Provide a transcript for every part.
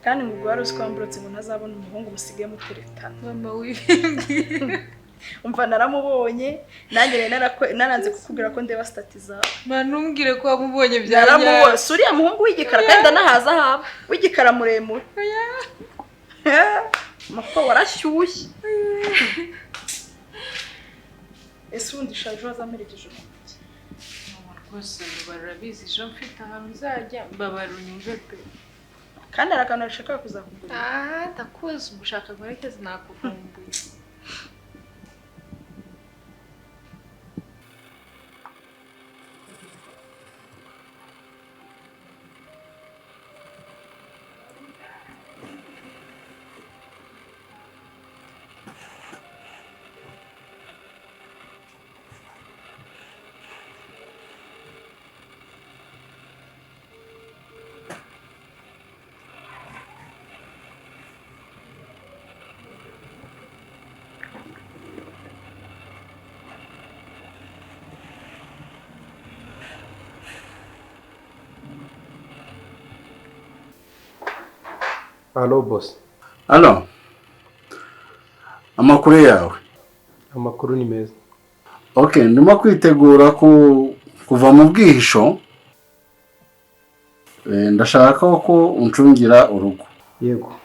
Kandi ngo ubwo wari uzi ko wamburotse ngo ntazabona umuhungu musigaye muteretana. Mama wibimbwira. Umva naramubonye, nanjye nari naranze kukubwira ko ndeba stati zawe. Mama ntumbwire ko wamubonye bya Naramubonye, si uriya muhungu w'igikara kandi ndanahaza ahaba, w'igikara muremure. Mako warashyushye. Ese ubundi shaje wazamperekeje mu ntoki? Mama rwose barabizi ejo mfite ahantu nzajya, mbabara unyumve pe. Kandi hari akantu nashakaga kuzakugurira. Ah, ndakuzi ugushaka nkwerekeze nakuvumbuye. Allo boss. Allo. Amakuru yawe? Amakuru ni meza. Okay, ndimo kwitegura kuva mu bwihisho. Ndashaka ko uncungira urugo. Yego.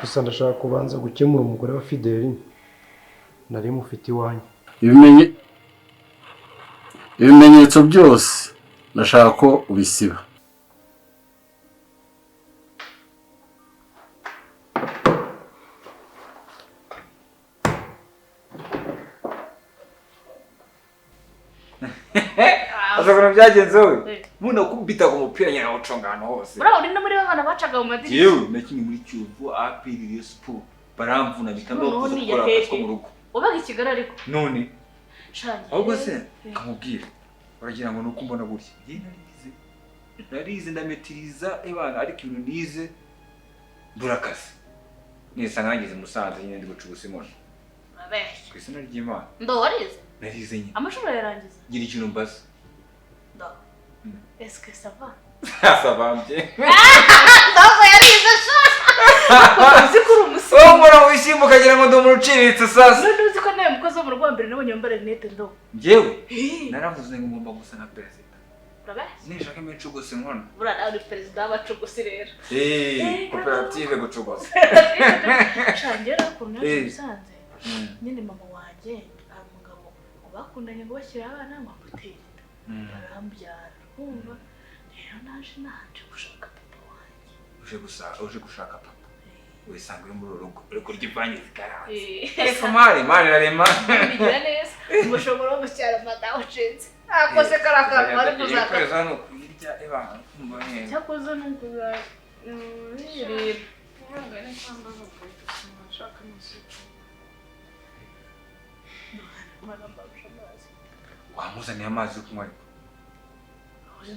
Gusa ndashaka kubanza gukemura umugore wa Fideli. Nari mufite iwanyu. Ibimenyetso byose ndashaka ko ubisiba. Azakora byagenze we. Muna kubita ku mupira nyina uconga ahantu hose. Buriya uri no muri babana bacaga mu madirishya. Yewe nakinye muri Kiyovu, APR, Rayon Sports baramvuna bitamba Noneho kuza ni gukora iya akazi ko hehe? mu rugo. Ubaga i Kigali ariko. None Shangiye. ahubwo se kamubwira uragira ngo nuko mbona gutya. Njye narize. Narize ndametiriza ebana ariko ibintu nize mbura akazi. Nisanga nageze i Musanze nyine ndi gucugusa inkono. Urabeshya. Ku izina ry'Imana. Ndo warize? Narize nyine. Amashuri yarangiza? Gira ikintu mbaza. Ndo. Est-ce que ça va? Ça va bien. Ndabwo yarize sha. Uzi ko uri umusore. Wowe mbona wishimye ukagira ngo ndi umuntu uciriritse sasa. None uzi ko nawe mukozi wo mu rugo wa mbere nabonye wambara rinete ndo. Njyewe naravuze ngo ngomba gusa nka perezida. Urabeshya. Nishaka imicuguse inkono. Buriya nawe uri perezida w'abacugusi rero. Koperative gucugusa. Shangiye rero ukuntu naje Musanze. Nyine mama wanjye hari umugabo bakundanye ngo bashyire abana ngo amutera inda. Barambyara. Urumva? Rero naje naje gushaka papa wanjye. Uje gushaka papa. Wisanga uri muri urugo uri kurya ivange zikaranze. Ariko mari mari irarema. Bigira neza. Umushobora wo gusyara madamu ucitse. Akoze kariya kantu bari kuzakata. Kweza hano kuyirya ebana kumva neza. Cyakoze ni ukuzarira. Wamuzaniye amazi yo kunywa ariko.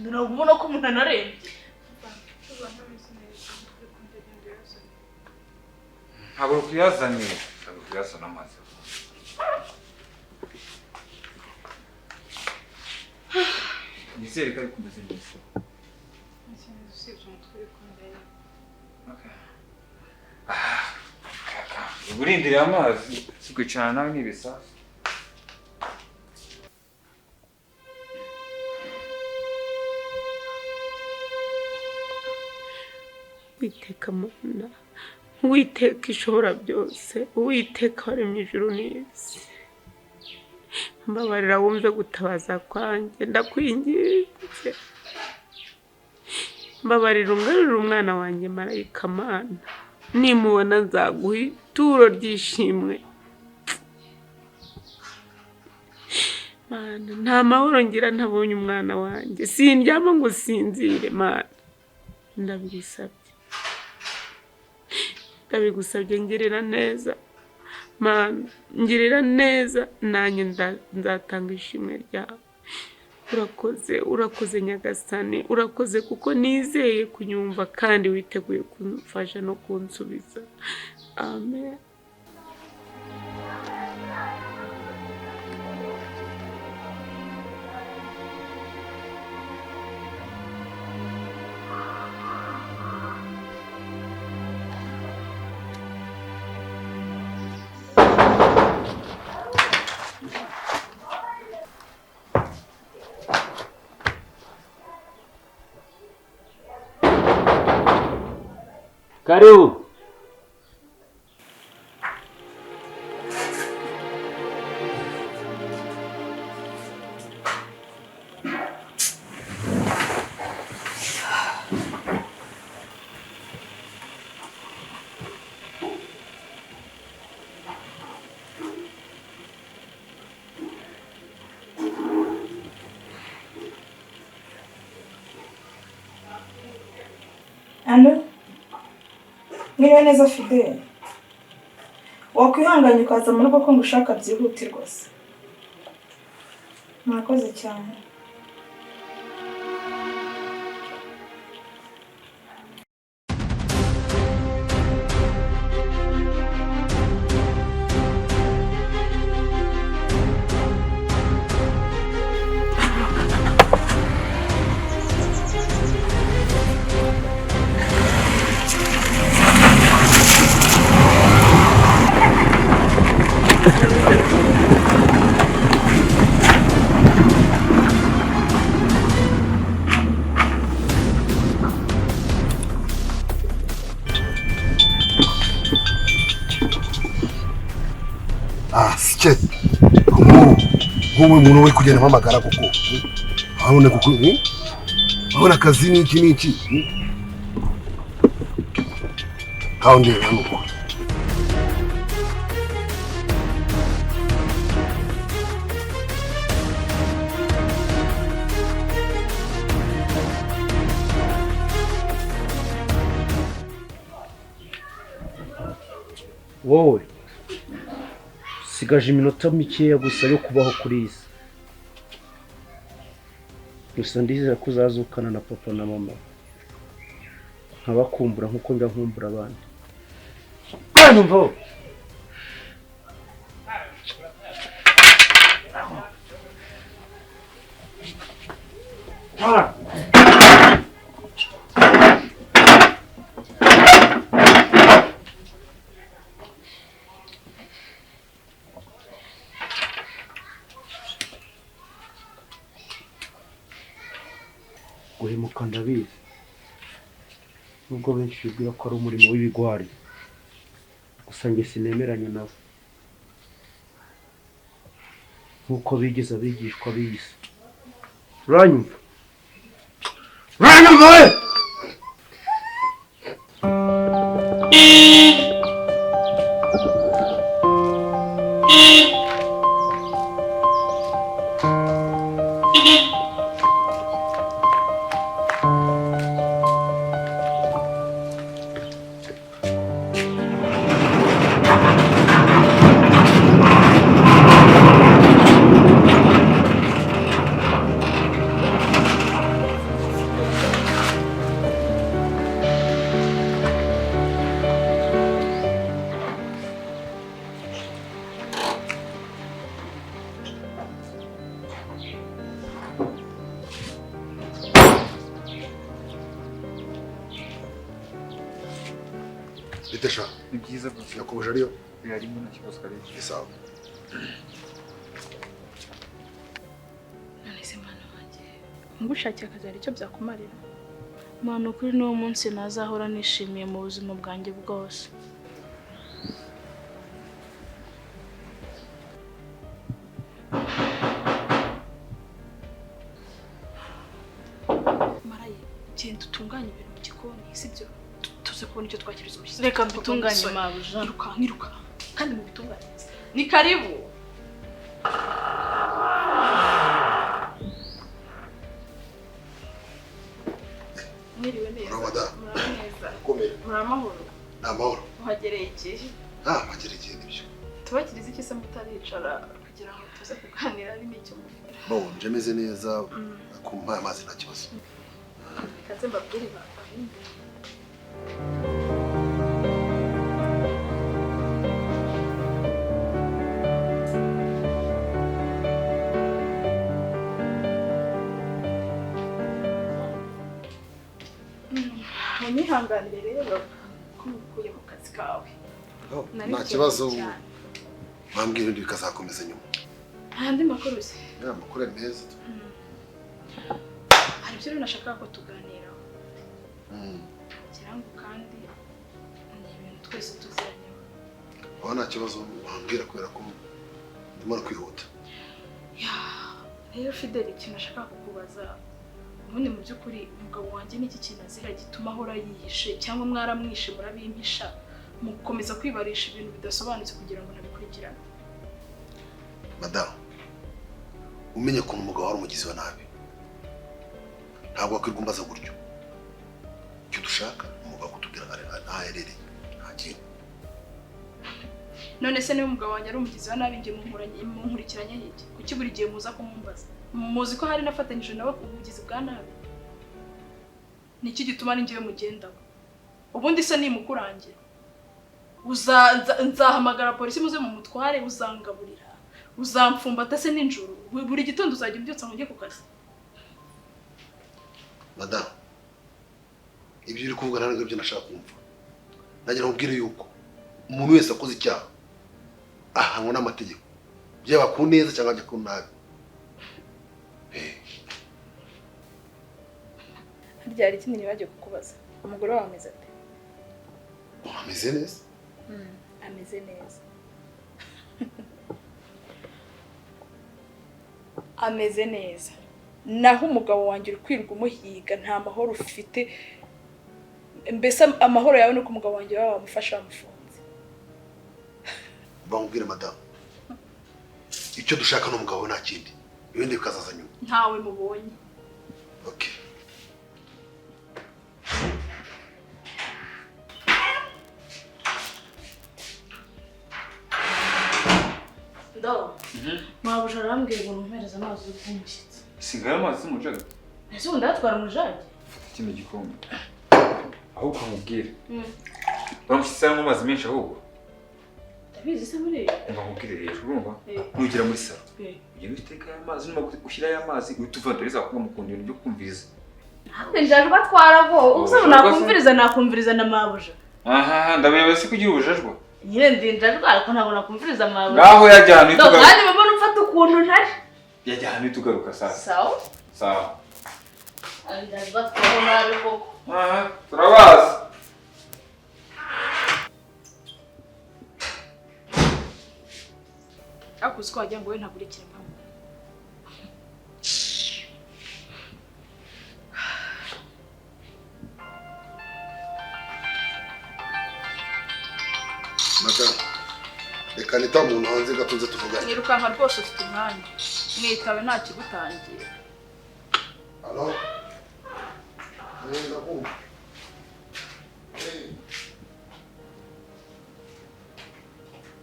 Ntabwo ubona ko umuntu anarembye. Ntabwo kuyazaniye. Ntabwo kuyazana amazi. Nizere ko ari kumeze neza. Urindiriye amazi si kwicarana nawe n'ibisasu. Uwiteka Mana, Uwiteka ishobora byose, Uwiteka waremye ijuru n'isi, mbabarira wumve gutabaza kwanjye, ndakwinginze, mbabarira ungarurire umwana wanjye marayika Mana, nimubona nzaguha ituro ry'ishimwe. Mana, nta mahoro ngira ntabonye umwana wanjye, sindyama ngo sinzire Mana, ndabigusabye. Ndabigusabye ngirira neza Mana, ngirira neza nanjye nzatanga ishimwe ryawe. Urakoze, urakoze Nyagasani, urakoze kuko nizeye kunyumva kandi witeguye kumfasha no kunsubiza. Amen. Karibu. Allo? Mwiriwe neza Fidele. Wakwihanganye ukaza mu rugo ko ngushaka byihutirwa se. Murakoze cyane. Nk'ubu umuntu uri kugenda mpamagara kuko urabona kuko urabona akazi n'iki n'iki ntaho ndeba hano uko Wowe sigaje iminota mikeya gusa yo kubaho kuri iyi si. Gusa ndizera ko uzazukana na papa na mama nkabakumbura nkuko njya nkumbura abandi. Uranyumva wowe? Guhemuka ndabizi, nubwo benshi bibwira ko ari umurimo w'ibigwari, gusa njye sinemeranya nabo nkuko bigeze abigishwa b'iyi si. Uranyumva? Uranyumva we? Bitesha. Ni byiza gusa. Yakomeje ariyo? Yarimo nta kibazo kare. Ni sawa. None se mwana wanjye, ngushakiye akazi hari icyo byakumarira? Mwana, ukuri n'uwo munsi nazahora nishimiye mu buzima bwanjye bwose. Maraye, genda utunganye ibintu mu gikoni, sibyo? Tuze kubona icyo twakiriza umushyitsi. Reka mbitunganye mabuja. Iruka, nkiruka. Kandi mu bitunganye neza. Ni karibu. Mwiriwe neza. Muraho neza. Komera. Muri amahoro. Ni amahoro. Muhagereye igihe. Ah, hagereye igihe nibyo. Tubakiriza iki se mutaricara kugira ngo tuze kuganira ari n'icyo mukora. Bo, nje meze neza, kumpa amazi nta kibazo. Reka nze mbabwire ibanga. Munyihanganire rero ko mukuye mu kazi kawe. Nta kibazo, bambwira ibindi bikazakomeza nyuma. Andi makuru se? Ya makuru ari meza. Hari ibyo rero nashakaga ko tuganiraho. Ngira ngo kandi twese tuziranyeho. Aho nta kibazo wambwira kubera ko ndimo kwihuta. Rero Fideli, ikintu nashaka kukubaza ubundi mu by'ukuri umugabo wanjye n'iki kintu azira gituma ahora yihishe cyangwa mwaramwishe murabimpisha mukomeza kwibarisha ibintu bidasobanutse kugira ngo nabikurikirane? Madamu, umenye ko umugabo wari umugizi wa nabi ntabwo wakwirwa umbaza gutyo. Icyo dushaka umugabo kutubwira aho aherereye nta kintu. None se niba umugabo wanjye ari umugizi wa nabi njye munkurikiranye iki? Kuki buri gihe muza kumumbaza? Muzi ko hari nafatanyije nawe ku bugizi bwa nabi? Niki gituma ari njyewe mugendaho? Ubundi se nimukurangira nzahamagara polisi muze mu mutware, uzangaburira, uzamfumbata se ninjoro, buri gitondo uzajya umbyutsa ngo njye ku kazi? Madamu, ibyo uri kuvuga ntabwo ibyo nashaka kumva. Nagira nkubwire yuko umuntu wese akoze icyaha ahanwa n'amategeko, byaba ku neza cyangwa ku nabi. Harya hari ikindi nibagiwe kukubaza, umugore wawe ameze ate? Ameze neza. Ameze neza. Ameze neza. Naho umugabo wanjye uri kwirwa umuhiga nta mahoro ufite. Mbese amahoro yawe nuko umugabo wanjye wawe wamufasha wamufunze. Bamubwire madamu, icyo dushaka n'umugabo nta kindi, ibindi bikazaza nyuma. Ntawe mubonye. Okay. Ndo. Mabuja arambwiye ngo mumpereze amazi yo kumushyitsi. Singayo amazi mu jage. Ese ubundi atwara mu jage? Kino gikombe. Ahubwo nkubwire. Bamushyitsi anywa amazi menshi ahubwo. Ndabizi se muri. Nkubwire rero urumva? Nugera muri salo. Ugenda uteka aya mazi numa ushyira aya mazi uhita uva dore zakuba mukunda ibintu byo kumviriza. Njaje batwara go. Ubuse nakumviriza nakumviriza na mabuja. Aha, ndabewe se kugira ubujajwa. Nyine ndinjajwa ariko ntabwo nakumviriza mabuja. Ngaho yajyana itugaruka. Kandi mama numfata ukuntu ntari. Yajyana itugaruka sasa. Sawa? Sawa. Ndajwa twara nabi koko. Aha, turabazi. Ariko uzi ko wagira ngo we ntabwo uri ikiremwamuntu. Madamu, reka nita umuntu hanze gatunze tuvugane. Nirukanka rwose ufite umwanya. Mwitawe nta kigutangira. Alo? Ndakumva.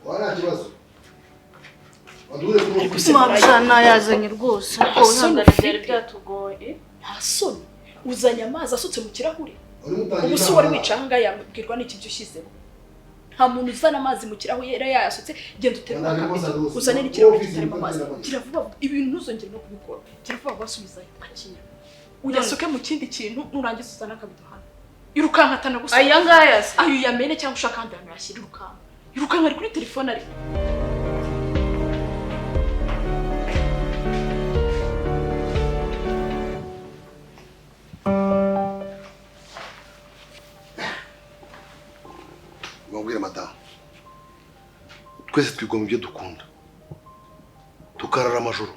Wa nta kibazo. Mabuja nayazanye rwose ariko wihangane byari byatugoye. Nta soni uzanye amazi asutse mu kirahure. Ubu se wari wicaye aha ngaha yabwirwa n'iki byo ushyizemo? Nta muntu uzana amazi mu kirahure yayasutse. Genda uterure akabido uzane n'ikirahure kitarimo amazi. Gira vuba ibintu ntuzongere no kubikora. Gira vuba wasubizayo akira. Uyasuke mu kindi kintu nurangiza uzane akabido hano. Irukanka atanagusuka. Aya ngaya se? Ayo uyamene cyangwa ushaka ahandi hantu yashyira irukanka. Irukanka ari kuri telefone ariko. Madamu, twese twigomba ibyo dukunda tukarara amajoro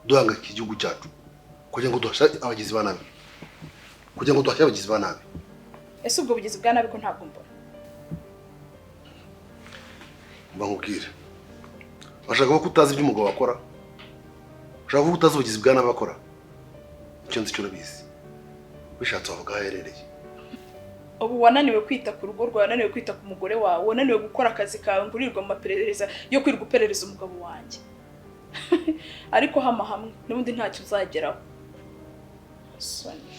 duhangayikira igihugu cyacu kugira ngo duhashye abagizi ba nabi, kugira ngo duhashye abagizi ba nabi. Ese ubwo bugizi bwa nabi ko ntabwo mbona? Mbakubwire, bashaka ko utazi ibyo umugabo akora, bashaka ko utazi ubugizi bwa nabi akora. Icyo nzi cyo urabizi, bishatse wavuga aho aherereye. Ubu wananiwe kwita ku rugo rwawe, wananiwe kwita ku mugore wawe, wananiwe gukora akazi kawe ngo urirwe mu maperereza yo kwirirwa uperereza umugabo wanjye. Ariko hama hamwe n'ubundi ntacyo uzageraho. Soni.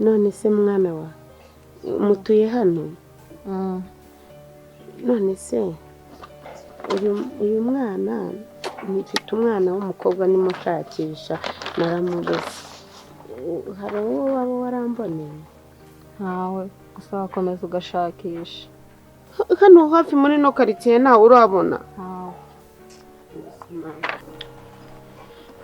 None se mwana wa mutuye hano? None se uyu mwana, mfite umwana w'umukobwa ndimo nshakisha naramubuze, hari uwo waba waramboneye? Ntawe, gusa wakomeza ugashakisha. Hano hafi muri no quartier ntawe urabona? Ntawe.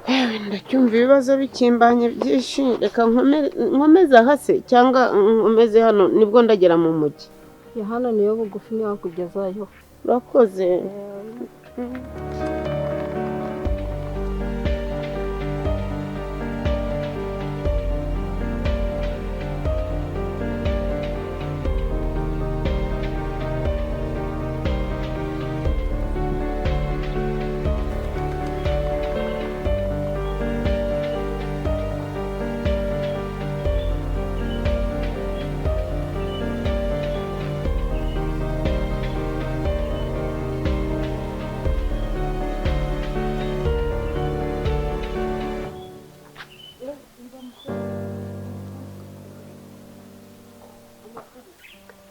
Ewe ndacyumva ibibazo bikimbanye byinshi, reka nkomeze hase cyangwa nkomeze hano nibwo ndagera mu mujyi. Ya hano niyo bugufi niyo wakugezayo. Urakoze.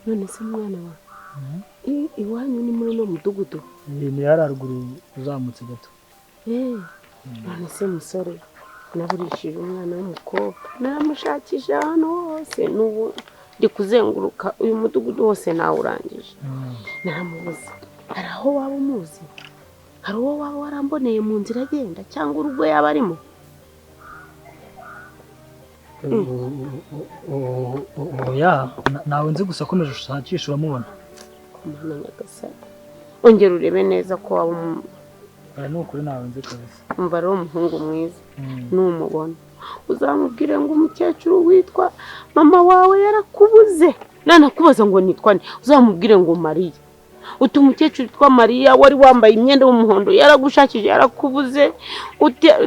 None se mwana wa iwanyu ni muri no mudugudu? Ni hararuguru uzamutse gato. None se musore, naburishije umwana w'umukobwa naramushakisha hano hose, n'ubu ndi kuzenguruka uyu mudugudu wose nawurangije, naramubuze. Hari aho waba umuzi? Hari uwo waba waramboneye mu nzira agenda cyangwa urugo yaba arimo? Oya, nawe nzi gusa akomeje ushakisha uramubona. Mana nyagasani, ongera urebe neza ko waba Oya, ni ukuri nawe nzi kabisa. Umva ari umuhungu mwiza, numubona uzamubwire ngo umukecuru witwa mama wawe yarakubuze, nanakubaza ngo nitwa nde uzamubwire ngo Mariya. Uti umukecuru witwa Mariya wari wambaye imyenda y'umuhondo yaragushakije yarakubuze,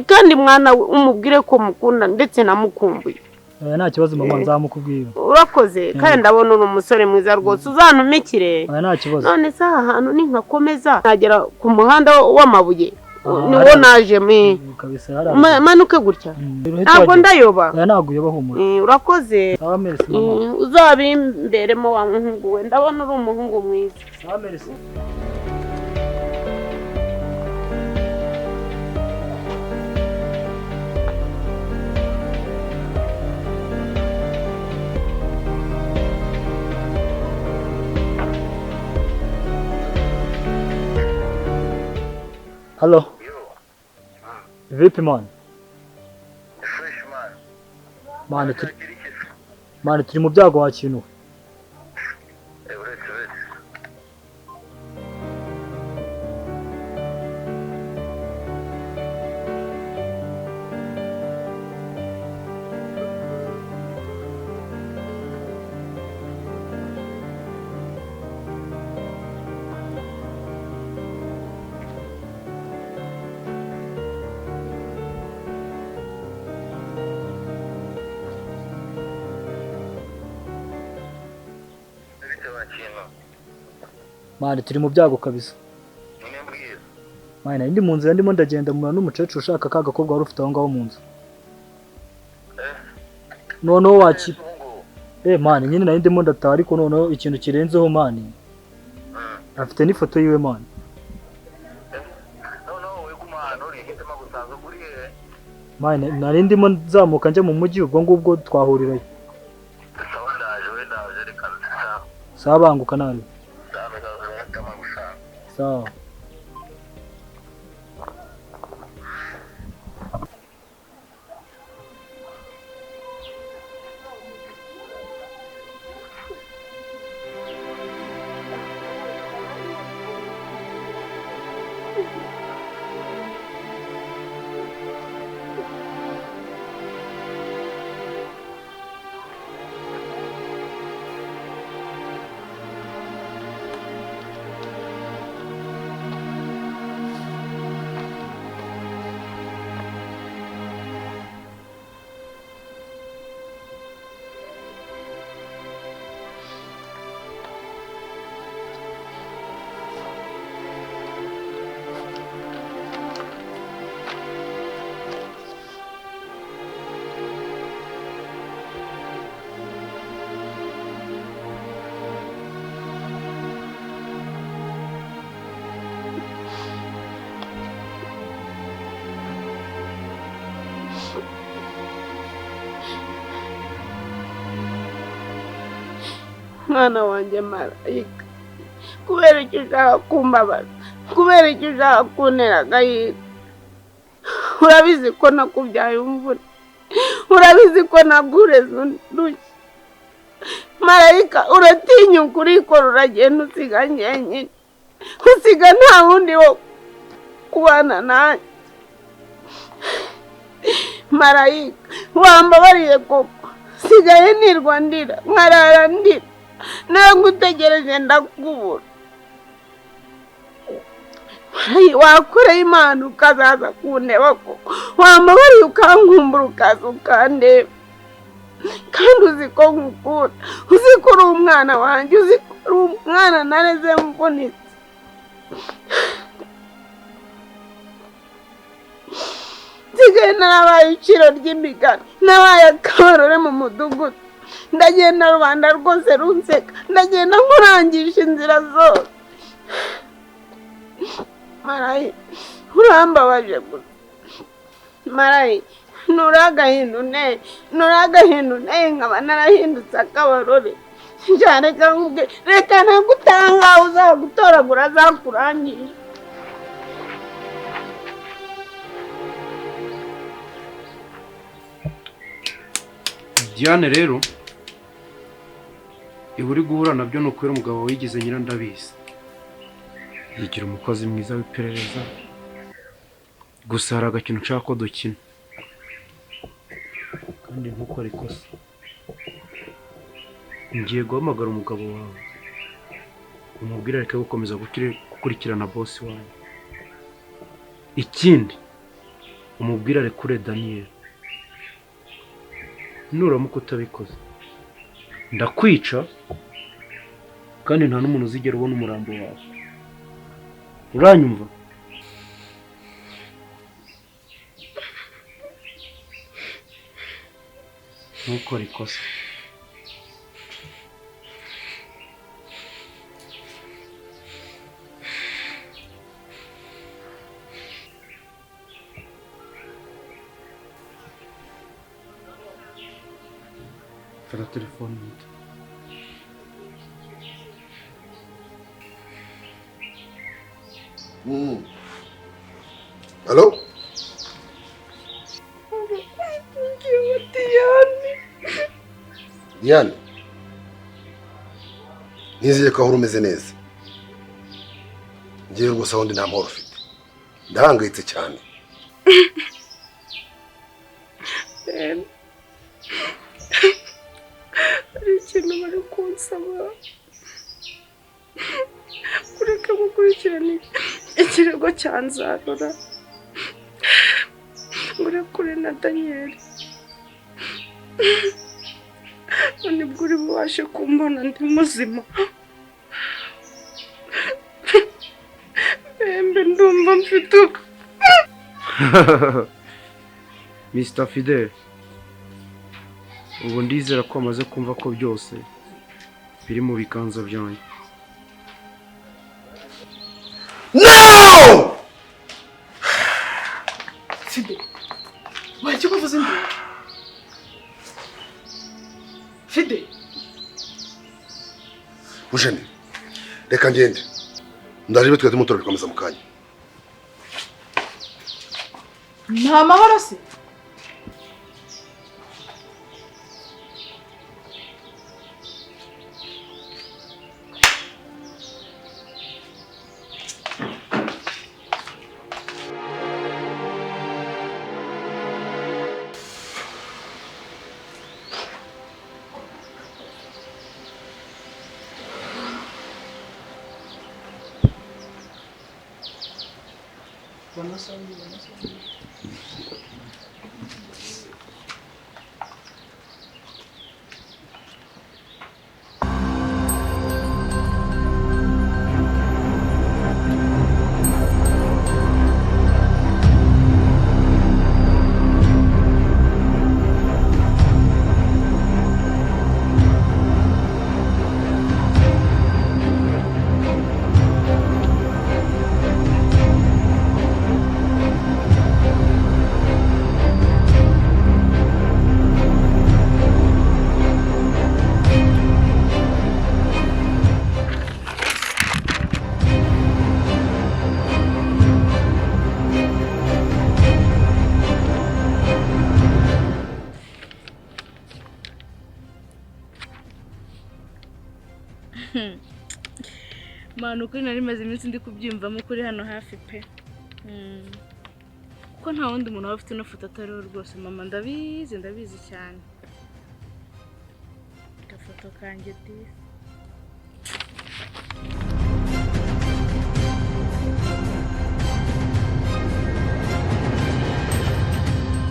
kandi mwana we umubwire ko mukunda ndetse namukumbuye. Oya nta kibazo mama, nzamukubwira. Urakoze, kandi ndabona uri umusore mwiza rwose, uzantumikire. Oya nta kibazo. None se aha hantu ninkakomeza nagera ku muhanda w'amabuye niwo naje kabisa. Manuke gutya ntabwo ndayoba. Oya ntabwo uyoba, humura. Urakoze. Sawa merci mama. Uzabimberemo wa muhungu we, ndabona uri umuhungu mwiza. Sawa merci. Hello. Vipi man? Fresh man. Man turi mu byago wakintu. Uretse. Man turi mu byago kabisa. Man ndi mu nzira ndimo ndagenda mura n'umukecuru ushaka ka gakobwa wari ufite aho ngaho mu nzu. Noneho waki man nyine nari ndimo ndataha ariko noneho ikintu kirenzeho man. Afite n'ifoto yiwe man. Man nari ndimo nzamuka njya mu mujyi ubwo ngubwo twahurirayo. Sawa banguka nani. Sawa. Mwana wanjye Marayika, kubera icyo ushaka kumbabaza, kubera icyo ushaka kuntera agahinda. Urabizi ko nakubyaye imvura, urabizi ko nagureze undushye. Marayika, uratinyuka urikora, uragenda usiga njyenyine, usiga nta wundi wo kubana nanjye. Marayika, wambabariye koko, sigaye nirwa ndira, nkarara ndira, nagutegereje ndakubura. Wakoreye Imana ukazaza kundeba koko, wambabariye ukankumbura ukaza ukandeba. Kandi uzi ko nkukunda, uzi ko uri umwana wanjye, uzi ko uri umwana nareze mvunitse. Nsigaye narabaye iciro ry'imigani, nabaye akabarore mu mudugudu, ndagenda rubanda rwose runseka, ndagenda nkurangisha inzira zose. Marayika, urambabaje gusa. Marayika, nuri agahinda unteye, nkaba narahindutse akabarore. Reka nkubwire, reka nagutanga uzagutoragura azakurangisha. Diane rero, iba uri guhura nabyo ni ukubera umugabo wigize nyirandabizi, yigira umukozi mwiza w'iperereza. Gusa hari agakino nshaka ko dukina, kandi ntukore ikosa. Ngiye guhamagara umugabo wawe, umubwire areke gukomeza gukurikirana bosi wanyu. Ikindi umubwire arekure Daniel. Nuramuka utabikoze ndakwica, kandi nta n'umuntu uzigera ubona umurambo wawe. Uranyumva? Ntukore ikosa. Fata telefone muto. Allô? Diane, nizeye ko ahora umeze neza. Ngewe rwose aho ndi nta mahoro ufite, ndahangayitse cyane. Hari ikintu bari kunsaba, kureka gukurikirana ikirego cya Nzarora, ngo urekure na Daniel, nibwo uri bubashe kumbona ndi muzima. Bembe ndumva mfite Mr. Fidel, ubu ndizera ko amaze kumva ko byose biri mu biganza byanjye. No! Fidel, wajya ubavuza induru? Fidel, Bujeni, reka ngende. Ndaje bitwe tumutora bikomeza mu kanya. Nta mahoro se? Manu, ukuri nari maze iminsi ndi kubyiyumvamo kuri hano hafi pe. Kuko nta wundi muntu waba ufite ino foto atariho rwose mama, ndabizi, ndabizi cyane. Agafoto kanjye disi.